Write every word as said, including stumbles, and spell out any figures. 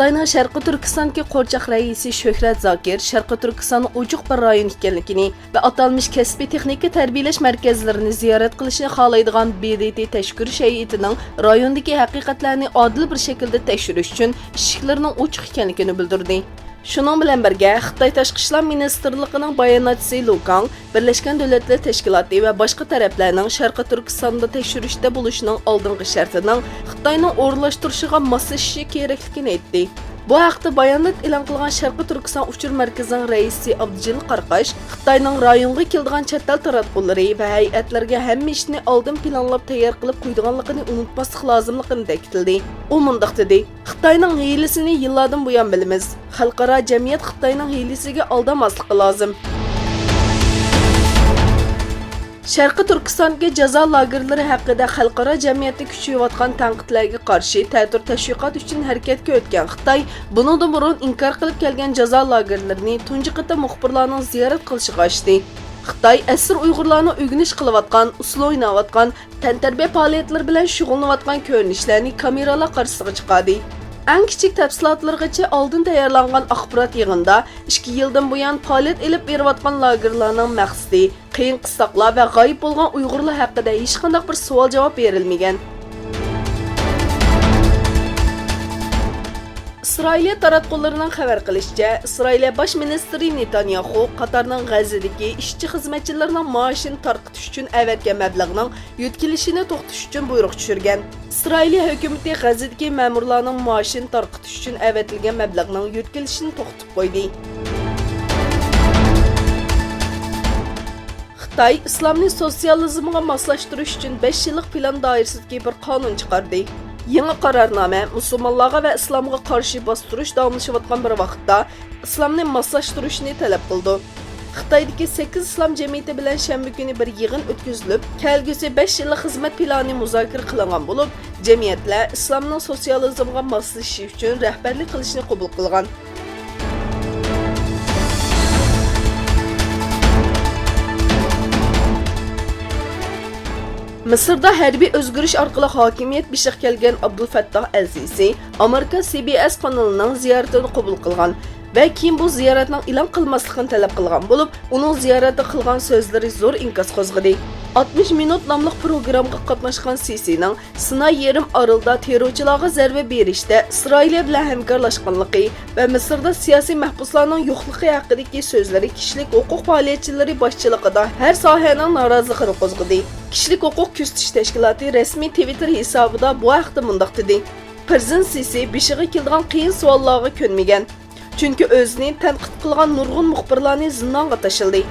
خىتاينىڭ شەرقىي تۈركىستاندىكى قورچاق رەئىسى شۆھرەت زاكىر شەرقىي تۈركىستاننىڭ ئوچۇق بىر رايون ئىكەنلىكىنى ۋە ئاتالمىش كەسپىي تېخنىكا تەربىيەلەش مەركەزلىرىنى زىيارەت قىلىشنى خالايدىغان ب د ت تەشەككۈرلەش ھەيئىتىنىڭ رايوندىكى ھەقىقەتلەرنى ئادىل بىر شەكىلدە تەكشۈرۈش ئۈچۈن ئىشىكلىرىنىڭ ئوچۇق ئىكەنلىكىنى بىلدۈردى. شۇنىڭ بىلەن بىرگە، خىتاي تاشقى ئىشلار مىنىستىرلىقىنىڭ باياناتچىسى لۇ كاڭ بىرلەشكەن دۆلەتلەر تەشكىلاتى ۋە باشقا تەرەپلەرنىڭ شەرقىي تۈركىستاندا تەكشۈرۈشتە بولۇشىنىڭ ئالدىنقى شەرتىنىڭ خىتاينىڭ ئورۇنلاشتۇرۇشىغا ماسلىشىشى كېرەكلىكىنى ئېيتتى. بۇ ھەقتە بايانات ئېلان قىلغان شەرقىي تۈركىستان ئۇچۇر مەركىزىنىڭ رەئىسى ئابدۇجېلىل قاراقاش خىتاينىڭ رايونغا كېلىدىغان چەت ئەل تاراتقۇلىرى ۋە ھەيئەتلەرگە ھەممە ئىشنى ئالدىن پىلانلاپ تەييار قىلىپ قويىدىغانلىقىنى ئۇنتۇماسلىق لازىملىقىنى تەكىتلىدى. ئۇ مۇنداق دېدى، خىتاينىڭ ھىيلىسىنى يىللاردىن بۇيان بىلىمىز. خەلقئارا جەمئىيەت خىتاينىڭ ھىيلىسىگە ئالدانماسلىقى لازىم. شەرقىي تۈركىستاندىكى جازا لاگېرلىرى ھەققىدە خەلقئارا جەمئىيەتتە كۈچىيىۋاتقان تەنقىدلەرگە قارشى تەتۈر تەشۋىقات ئۈچۈن ھەرىكەتكە ئۆتكەن خىتاي بۇنىڭدىن بۇرۇن ئىنكار قىلىپ كەلگەن جازا لاگېرلىرىنى تۇنجى قېتىم مۇخبىرلارنىڭ زىيارەت قىلىشىغا ئاچتى. خىتاي ئەسىر ئۇيغۇرلارنىڭ ئۆگىنىش قىلىۋاتقان، ئۇسسۇل ئويناۋاتقان، تەنتەربىيە پائالىيەتلىرى بىلەن شۇغۇللىنىۋاتقان كۆرۈنۈشلەرنى كامېرالار قارشىسىغا چىقاردى. ئەڭ كىچىك تەپسىلاتلىرىغىچە ئالدىن تەييارلانغان ئاخبارات يىغىنىدا ئىككى يىلدىن بۇيان پائالىيەت ئېلىپ بېرىۋاتقان لاگېرلارنىڭ مەقسىتى، قىيىن قىستاقلار ۋە غايىب بولغان ئۇيغۇرلار ھەققىدە ھېچقانداق بىر سوئال-جاۋاب بېرىلمىگەن. ئىسرائىلىيە تاراتقۇلىرىنىڭ خەۋەر قىلىشىچە، ئىسرائىلىيە باش مىنىستىرى نېتانياھۇ قاتارنىڭ غەززىدىكى ئىشچى-خىزمەتچىلىرىنىڭ مائاشىنى تارقىتىش ئۈچۈن ئەۋەتكەن مەبلەغنىڭ يۆتكىلىشىنى توختىتىش ئۈچۈن بۇيرۇق چۈشۈرگەن. ئىسرائىلىيە ھۆكۈمىتى غەززىدىكى مەمۇرلارنىڭ مائاشىنى تارقىتىش ئۈچۈن ئەۋەتىلگەن مەبلەغنىڭ يۆتكىلىشىنى توختىتىپ قويدى. خىتاي ئىسلامنى سوتسىيالىزمغا ماسلاشتۇرۇش ئۈچۈن بەش يىللىق پىلان دائىرىسىدىكى بىر قانۇن چىقاردى. يېڭى قارارنامە مۇسۇلمانلارغا ۋە ئىسلامغا قارشى باستۇرۇش داۋاملىشىۋاتقان بىر ۋاقىتتا ئىسلامنى ماسلاشتۇرۇشنى تەلەپ قىلىدۇ. خىتايدىكى سەككىز ئىسلام جەمئىيىتى بىلەن شەنبە كۈنى بىر يىغىن ئۆتكۈزۈلۈپ، كەلگۈسى بەش يىللىق خىزمەت پىلانى مۇزاكىرە قىلىنغان بولۇپ، جەمئىيەتلەر ئىسلامنىڭ سوتسىيالىزمغا ماسلىشىشى ئۈچۈن رەھبەرلىك قىلىشنى قوبۇل قىلغان. مىسىردا ھەربىي ئۆزگىرىش ئارقىلىق ھاكىمىيەت بېشىغا كەلگەن ئابدۇلفەتتاھ ئەل سىسى ئامېرىكا سى بى ئېس قانىلىنىڭ زىيارىتىنى قوبۇل قىلغان ۋە كېيىن بۇ زىيارەتنىڭ ئېلان قىلماسلىقىنى تەلەپ قىلغان بولۇپ، ئۇنىڭ زىيارەتتە قىلغان سۆزلىرى زور ئىنكاس قوزغىدى. ئاتمىش مىنۇت ناملىق پروگراممىغا قاتناشقان سىسىنىڭ سىناي يېرىم ئارىلىدا تېررورچىلارغا زەربە بېرىشتە ئىسرائىلىيە بىلەن ھەمكارلاشقانلىقى ۋە مىسىردا سىياسىي مەھبۇسلارنىڭ يوقلۇقى ھەققىدىكى سۆزلىرى كىشىلىك ھوقۇق پائالىيەتچىلىرى باشچىلىقىدا ھەر ساھەنىڭ نارازىلىقىنى قوزغىدى. كىشىلىك ھوقۇق كۆزىتىش تەشكىلاتى رەسمىي تىۋىتتېر ھېسابىدا بۇ ھەقتە مۇنداق دېدى، پىرېزىدېنت سىسى بېشىغا كېلىدىغان قىيىن سوئاللارغا كۆنمىگەن، چۈنكى ئۆزىنى تەنقىد قىلغان نۇرغۇن مۇخبىرلارنى زىندانغا تاشلىدى.